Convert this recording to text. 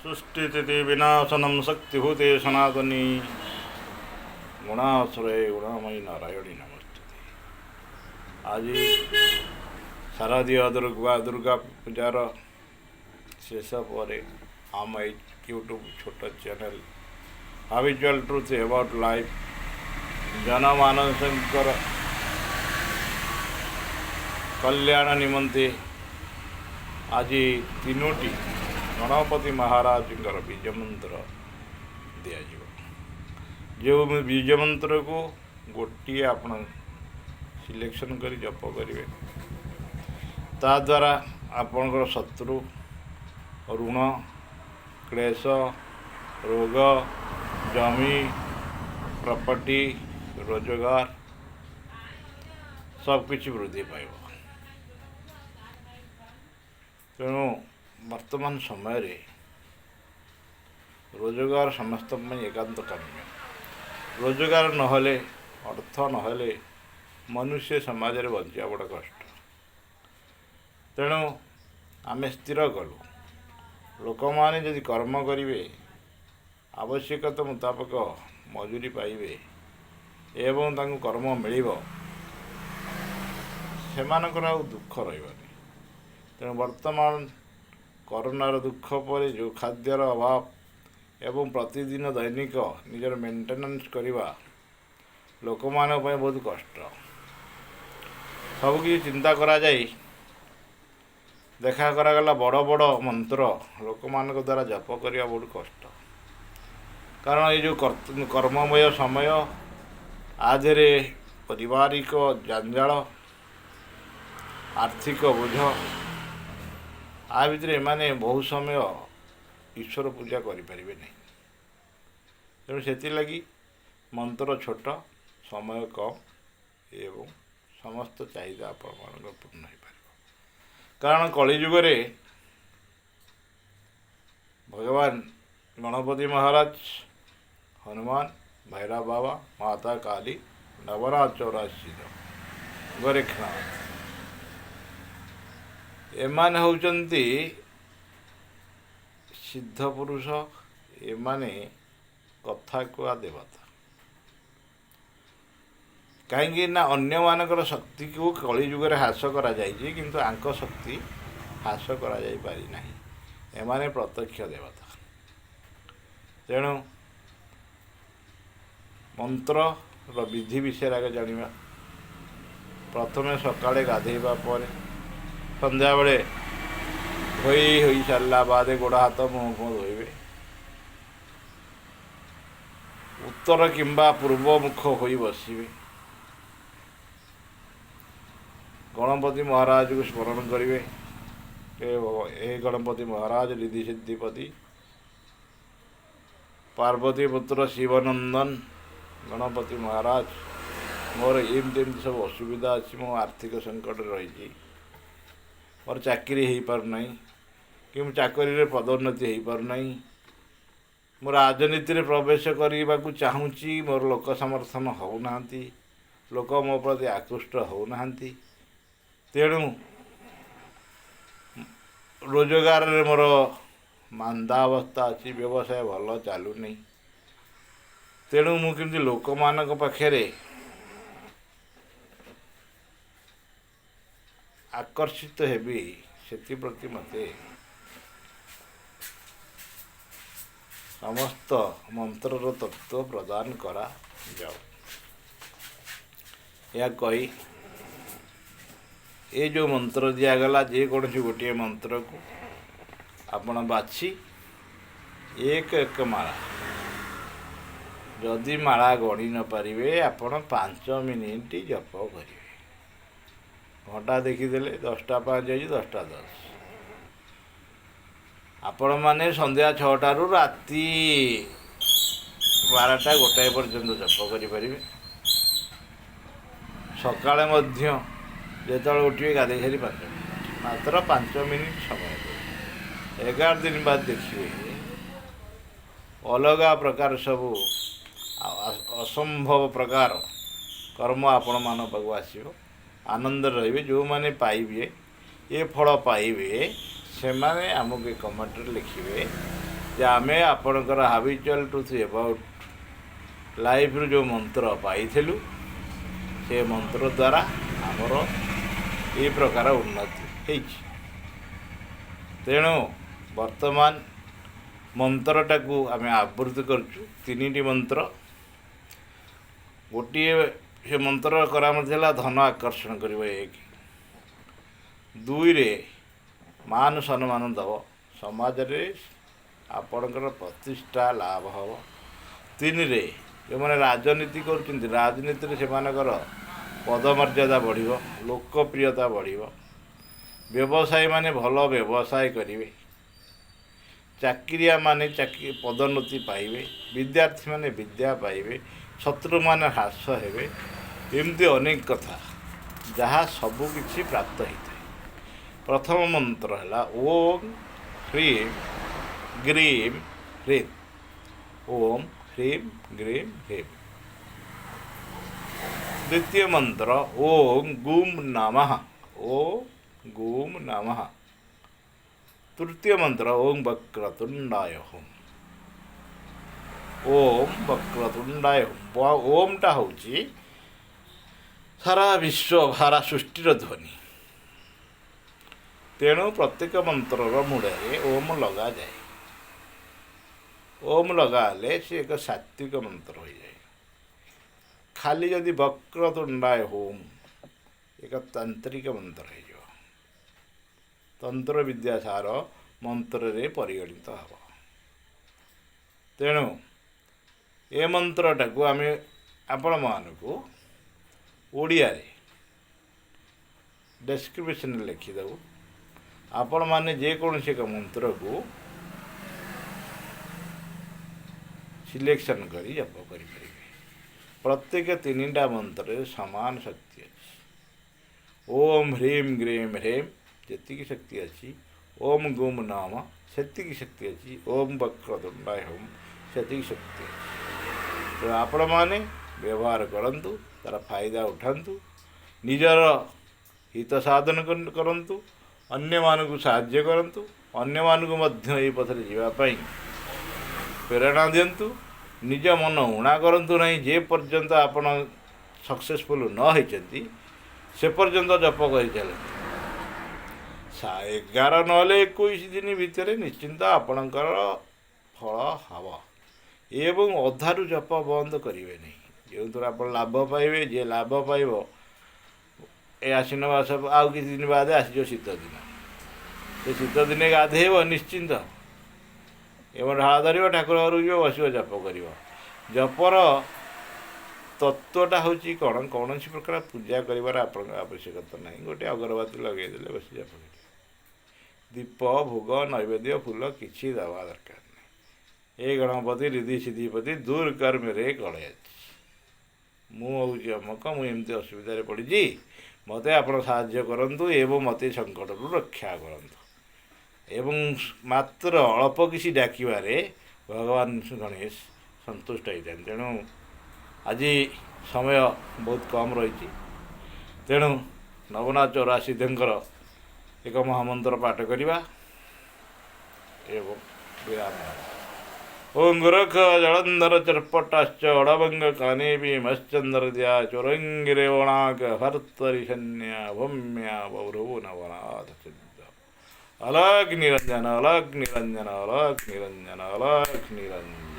ସୃଷ୍ଟି ବିନାଶନମ ଶକ୍ତିଭୂତେ ସନାତନୀ ଗୁଣାଶ୍ରୟ ଗୁଣାମୟୀ ନାରାୟଣୀ ନମସ୍ତୁତେ। ଆଜି ଶାରଦୀୟ ଦୁର୍ଗା ପୂଜାର ଶେଷ ପରେ ଆମ ଏଇ ୟୁଟ୍ୟୁବ୍ ଛୋଟ channel habitual truth about life ଜନମାନସଙ୍କର କଲ୍ୟାଣ ନିମନ୍ତେ ଆଜି ତିନୋଟି ଗଣପତି ମହାରାଜଙ୍କର ବୀଜ ମନ୍ତ୍ର ଦିଆଯିବ। ଯେଉଁ ବୀଜ ମନ୍ତ୍ରକୁ ଗୋଟିଏ ଆପଣ ସିଲେକ୍ସନ୍ କରି ଜପ କରିବେ, ତାଦ୍ୱାରା ଆପଣଙ୍କର ଶତ୍ରୁ, ଋଣ, କ୍ଲେଶ, ରୋଗ, ଜମି, ପ୍ରପର୍ଟି, ରୋଜଗାର ସବୁକିଛି ବୃଦ୍ଧି ପାଇବ। ତେଣୁ ବର୍ତ୍ତମାନ ସମୟରେ ରୋଜଗାର ସମସ୍ତଙ୍କ ପାଇଁ ଏକାନ୍ତ କାମ୍ୟ। ରୋଜଗାର ନହେଲେ, ଅର୍ଥ ନହେଲେ ମନୁଷ୍ୟ ସମାଜରେ ବଞ୍ଚିବା ବଡ଼ କଷ୍ଟ। ତେଣୁ ଆମେ ସ୍ଥିର କଲୁ, ଲୋକମାନେ ଯଦି କର୍ମ କରିବେ, ଆବଶ୍ୟକତା ମୁତାବକ ମଜୁରୀ ପାଇବେ ଏବଂ ତାଙ୍କୁ କର୍ମ ମିଳିବ, ସେମାନଙ୍କର ଆଉ ଦୁଃଖ ରହିବନି। ତେଣୁ ବର୍ତ୍ତମାନ କରୋନାର ଦୁଃଖ ପରେ ଯେଉଁ ଖାଦ୍ୟର ଅଭାବ ଏବଂ ପ୍ରତିଦିନ ଦୈନିକ ନିଜର ମେଣ୍ଟେନାନ୍ସ କରିବା ଲୋକମାନଙ୍କ ପାଇଁ ବହୁତ କଷ୍ଟ, ସବୁକିଛି ଚିନ୍ତା କରାଯାଇ ଦେଖା କରାଗଲା, ବଡ଼ ବଡ଼ ମନ୍ତ୍ର ଲୋକମାନଙ୍କ ଦ୍ୱାରା ଜପ କରିବା ବହୁତ କଷ୍ଟ। କାରଣ ଏଇ ଯେଉଁ କର୍ମମୟ ସମୟ, ଆ ଦେହରେ ପାରିବାରିକ ଜଞ୍ଜାଳ, ଆର୍ଥିକ ବୋଝ, ଆ ଭିତରେ ଏମାନେ ବହୁତ ସମୟ ଈଶ୍ୱର ପୂଜା କରିପାରିବେ ନାହିଁ। ତେଣୁ ସେଥିଲାଗି ମନ୍ତ୍ର ଛୋଟ, ସମୟ କମ୍ ଏବଂ ସମସ୍ତ ଚାହିଦା ଆପଣମାନଙ୍କର ପୂର୍ଣ୍ଣ ହୋଇପାରିବ। କାରଣ କଳିଯୁଗରେ ଭଗବାନ ଗଣପତି ମହାରାଜ, ହନୁମାନ, ଭୈରବ ବାବା, ମାତା କାଳୀ, ନବନାଥ ଚୌରାଶୀ, ଗୋରେଖନାଥ, ଏମାନେ ହେଉଛନ୍ତି ସିଦ୍ଧ ପୁରୁଷ। ଏମାନେ କଥା କୁହା ଦେବତା। କାହିଁକି ନା ଅନ୍ୟମାନଙ୍କର ଶକ୍ତିକୁ କଳିଯୁଗରେ ହ୍ରାସ କରାଯାଇଛି, କିନ୍ତୁ ଆଙ୍କ ଶକ୍ତି ହ୍ରାସ କରାଯାଇ ପାରିନାହିଁ। ଏମାନେ ପ୍ରତ୍ୟକ୍ଷ ଦେବତା। ତେଣୁ ମନ୍ତ୍ରର ବିଧି ବିଷୟରେ ଆଗେ ଜାଣିବା। ପ୍ରଥମେ ସକାଳେ ଗାଧୋଇବା ପରେ, ସନ୍ଧ୍ୟାବେଳେ ଧୋଇ ହୋଇସାରିଲା ବାଦେ ଗୋଡ଼ ହାତ ମୁହଁ ଫୁହଁ ଧୋଇବେ। ଉତ୍ତର କିମ୍ବା ପୂର୍ବ ମୁଖ ହୋଇ ବସିବେ। ଗଣପତି ମହାରାଜକୁ ସ୍ମରଣ କରିବେ। ଏ ଗଣପତି ମହାରାଜ, ରିଧି ସିଦ୍ଧିପତି, ପାର୍ବତୀ ପୁତ୍ର ଶିବନନ୍ଦନ ଗଣପତି ମହାରାଜ, ମୋର ଏମିତି ଏମିତି ସବୁ ଅସୁବିଧା ଅଛି। ମୁଁ ଆର୍ଥିକ ସଙ୍କଟରେ ରହିଛି। ମୋର ଚାକିରି ହେଇପାରୁନାହିଁ କି ମୁଁ ଚାକିରିରେ ପଦୋନ୍ନତି ହେଇପାରୁନାହିଁ। ମୁଁ ରାଜନୀତିରେ ପ୍ରବେଶ କରିବାକୁ ଚାହୁଁଛି, ମୋର ଲୋକ ସମର୍ଥନ ହେଉନାହାନ୍ତି, ଲୋକ ମୋ ପ୍ରତି ଆକୃଷ୍ଟ ହେଉନାହାନ୍ତି। ତେଣୁ ରୋଜଗାରରେ ମୋର ମାନ୍ଦା ଅବସ୍ଥା ଅଛି, ବ୍ୟବସାୟ ଭଲ ଚାଲୁନି। ତେଣୁ ମୁଁ କେମିତି ଲୋକମାନଙ୍କ ପାଖରେ ଆକର୍ଷିତ ହେବି, ସେଥିପ୍ରତି ମୋତେ ସମସ୍ତ ମନ୍ତ୍ରର ତତ୍ତ୍ୱ ପ୍ରଦାନ କରାଯାଉ। ଏହା କହି ଏ ଯେଉଁ ମନ୍ତ୍ର ଦିଆଗଲା, ଯେକୌଣସି ଗୋଟିଏ ମନ୍ତ୍ରକୁ ଆପଣ ବାଛି ଏକ ଏକ ମାଳା, ଯଦି ମାଳା ଗଣି ନ ପାରିବେ, ଆପଣ 5 ମିନିଟ୍ ଜପ କରିବେ। ଘଣ୍ଟା ଦେଖିଦେଲେ 10ଟା 5 ହେଇଛି, 10ଟା 10। ଆପଣମାନେ ସନ୍ଧ୍ୟା 6ଟାରୁ ରାତି 12ଟା 1 ପର୍ଯ୍ୟନ୍ତ ଜପ କରିପାରିବେ। ସକାଳେ ମଧ୍ୟ ଯେତେବେଳେ ଉଠିବେ, ଗାଧୋଇ ସାରି 5 ମିନିଟ୍, ମାତ୍ର 5 ମିନିଟ୍ ସମୟ ଦେବେ। 11 ଦିନ ବାଦ ଦେଖିବେ, ଅଲଗା ପ୍ରକାର ସବୁ ଅସମ୍ଭବ ପ୍ରକାର କର୍ମ ଆପଣମାନଙ୍କ ପାଖକୁ ଆସିବ, ଆନନ୍ଦରେ ରହିବେ। ଯେଉଁମାନେ ପାଇବେ, ଏ ଫଳ ପାଇବେ, ସେମାନେ ଆମକୁ ଏ କମେଣ୍ଟରେ ଲେଖିବେ। ଯେ ଆମେ ଆପଣଙ୍କର ହାବିଚୁଆଲ୍ ଟ୍ରୁଥ୍ ଏବାଉଟ୍ ଲାଇଫ୍ରୁ ଯେଉଁ ମନ୍ତ୍ର ପାଇଥିଲୁ, ସେ ମନ୍ତ୍ର ଦ୍ୱାରା ଆମର ଏଇ ପ୍ରକାର ଉନ୍ନତି ହେଇଛି। ତେଣୁ ବର୍ତ୍ତମାନ ମନ୍ତ୍ରଟାକୁ ଆମେ ଆବୃତ୍ତି କରୁଛୁ, ତିନିଟି ମନ୍ତ୍ର। ଗୋଟିଏ ସେ ମନ୍ତ୍ର କରାମତି ହେଲା ଧନ ଆକର୍ଷଣ କରିବ ଏକ, ଦୁଇରେ ମାନ ସମ୍ମାନ ଦେବ, ସମାଜରେ ଆପଣଙ୍କର ପ୍ରତିଷ୍ଠା ଲାଭ ହେବ, ତିନିରେ ଯେଉଁମାନେ ରାଜନୀତି କରୁଛନ୍ତି ରାଜନୀତିରେ ସେମାନଙ୍କର ପଦମର୍ଯ୍ୟାଦା ବଢ଼ିବ, ଲୋକପ୍ରିୟତା ବଢ଼ିବ, ବ୍ୟବସାୟୀମାନେ ଭଲ ବ୍ୟବସାୟ କରିବେ, ଚାକିରିଆମାନେ ପଦୋନ୍ନତି ପାଇବେ, ବିଦ୍ୟାର୍ଥୀମାନେ ବିଦ୍ୟା ପାଇବେ, ଶତ୍ରୁମାନେ ହ୍ରାସ ହେବେ। ଏମିତି ଅନେକ କଥା ଯାହା ସବୁକିଛି ପ୍ରାପ୍ତ ହେଇଥାଏ। ପ୍ରଥମ ମନ୍ତ୍ର ହେଲା ଓମ୍ ହ୍ରୀಂ ଗ୍ରୀಂ ହ୍ରୀಂ, ଓମ୍ ହ୍ରୀಂ ଗ୍ରୀಂ ହ୍ରୀಂ। ଦ୍ୱିତୀୟ ମନ୍ତ୍ର ଓମ୍ ଗୁମ୍ ନମଃ, ଓମ୍ ଗୁମ୍ ନମଃ। ତୃତୀୟ ମନ୍ତ୍ର ଓମ୍ ବକ୍ରତୁଣ୍ଡାୟ ହୁମ୍, ଓମ୍ ବକ୍ରତୁଣ୍ଡାୟ ହୁମ୍। ଓମ୍ଟା ହେଉଛି ସାରା ବିଶ୍ୱ ସାରା ସୃଷ୍ଟିର ଧ୍ୱନି। ତେଣୁ ପ୍ରତ୍ୟେକ ମନ୍ତ୍ରର ମୂଳରେ ଓମ୍ ଲଗାଯାଏ। ଓମ୍ ଲଗାହେଲେ ସେ ଏକ ସାତ୍ତ୍ୱିକ ମନ୍ତ୍ର ହୋଇଯାଏ। ଖାଲି ଯଦି ବକ୍ରତୁଣ୍ଡାୟ ହୋମ୍ ଏକ ତାନ୍ତ୍ରିକ ମନ୍ତ୍ର ହେଇଯିବ, ତନ୍ତ୍ର ବିଦ୍ୟା ସାର ମନ୍ତ୍ରରେ ପରିଗଣିତ ହେବ। ତେଣୁ ଏ ମନ୍ତ୍ରଟାକୁ ଆମେ ଆପଣମାନଙ୍କୁ ଓଡ଼ିଆରେ ଡେସ୍କ୍ରିପସନ୍ରେ ଲେଖିଦେବୁ। ଆପଣମାନେ ଯେକୌଣସି ଏକ ମନ୍ତ୍ରକୁ ସିଲେକ୍ସନ୍ କରି ଜପ କରିପାରିବେ। ପ୍ରତ୍ୟେକ ତିନିଟା ମନ୍ତ୍ରରେ ସମାନ ଶକ୍ତି ଅଛି। ଓମ୍ ହ୍ରୀಂ ଗ୍ରୀಂ ହ୍ରୀಂ ଯେତିକି ଶକ୍ତି ଅଛି, ଓମ୍ ଗୁମ୍ ନମ ସେତିକି ଶକ୍ତି ଅଛି, ଓମ୍ ବକ୍ରତୁଣ୍ଡାୟ ହୋମ୍ ସେତିକି ଶକ୍ତି ଅଛି। ତେଣୁ ଆପଣମାନେ ବ୍ୟବହାର କରନ୍ତୁ, ତା'ର ଫାଇଦା ଉଠାନ୍ତୁ, ନିଜର ହିତ ସାଧନ କରନ୍ତୁ, ଅନ୍ୟମାନଙ୍କୁ ସାହାଯ୍ୟ କରନ୍ତୁ, ଅନ୍ୟମାନଙ୍କୁ ମଧ୍ୟ ଏହି ପଥରେ ଯିବା ପାଇଁ ପ୍ରେରଣା ଦିଅନ୍ତୁ। ନିଜ ମନ ଊଣା କରନ୍ତୁ ନାହିଁ। ଯେ ପର୍ଯ୍ୟନ୍ତ ଆପଣ ସକ୍ସେସଫୁଲ୍ ନ ହେଇଛନ୍ତି ସେ ପର୍ଯ୍ୟନ୍ତ ଜପ କରି ଚାଲନ୍ତୁ। 11 ନହେଲେ 21 ଦିନ ଭିତରେ ନିଶ୍ଚିନ୍ତ ଆପଣଙ୍କର ଫଳ ହେବ। ଏବଂ ଅଧାରୁ ଜପ ବନ୍ଦ କରିବେ ନାହିଁ। ଯେଉଁଥିରୁ ଆପଣ ଲାଭ ପାଇବେ, ଯିଏ ଲାଭ ପାଇବ ଏ ଆଶ୍ୱିନ ମାସ ଆଉ କିଛି ଦିନ ବାଦେ ଆସିଯିବ ଶୀତ ଦିନ। ସେ ଶୀତ ଦିନେ ଗାଧେଇବ ନିଶ୍ଚିନ୍ତ, ଏବଂ ଢାଳ ଧରିବ, ଠାକୁର ଘରକୁ ଯିବ, ବସିବ, ଜପ କରିବ। ଜପର ତତ୍ତ୍ୱଟା ହେଉଛି କ'ଣ? କୌଣସି ପ୍ରକାର ପୂଜା କରିବାର ଆପଣଙ୍କ ଆବଶ୍ୟକତା ନାହିଁ। ଗୋଟେ ଅଗରବତୀ ଲଗେଇଦେଲେ ବସି ଜପ କରିବେ। ଦୀପ, ଭୋଗ, ନୈବେଦ୍ୟ, ଫୁଲ କିଛି ଦେବା ଦରକାର ନାହିଁ। ଏ ଗଣପତି ରିଧି ସିଦ୍ଧିପତି ଦୂର କର୍ମରେ କଳେଜ। ମୁଁ ହେଉଛି ଅମକ, ମୁଁ ଏମିତି ଅସୁବିଧାରେ ପଡ଼ିଛି, ମୋତେ ଆପଣ ସାହାଯ୍ୟ କରନ୍ତୁ ଏବଂ ମୋତେ ସଙ୍କଟରୁ ରକ୍ଷା କରନ୍ତୁ। ଏବଂ ମାତ୍ର ଅଳ୍ପ କିଛି ଡାକିବାରେ ଭଗବାନ ଗଣେଶ ସନ୍ତୁଷ୍ଟ ହେଇଥାନ୍ତି। ତେଣୁ ଆଜି ସମୟ ବହୁତ କମ୍ ରହିଛି। ତେଣୁ ନବନାଥ ଚୌରାସିଦ୍ଧଙ୍କର ଏକ ମହାମନ୍ତ୍ର ପାଠ କରିବା ଏବଂ ବିରାମ ନେବା। ଓಂ ଗୋରଖ ଜଳନ୍ଧର ଚର୍ପଟାଶ୍ଚ ଅଡ଼ବଙ୍ଗ କାନେବି ମଶ୍ଚନ୍ଦ୍ର ଦିଆ ଚୋରଙ୍ଗିରେ ବଣାକ ଭର୍ତ୍ତରି ସନ୍ୟା ଭୂମ୍ୟା ବଭ୍ରୁ ନବନାଥ ସିଦ୍ଧ। ଅଲକ ନିରଞ୍ଜନ, ଅଲକ ନିରଞ୍ଜନ, ଅଲକ ନିରଞ୍ଜନ, ଅଲକ ନିରଞ୍ଜନ।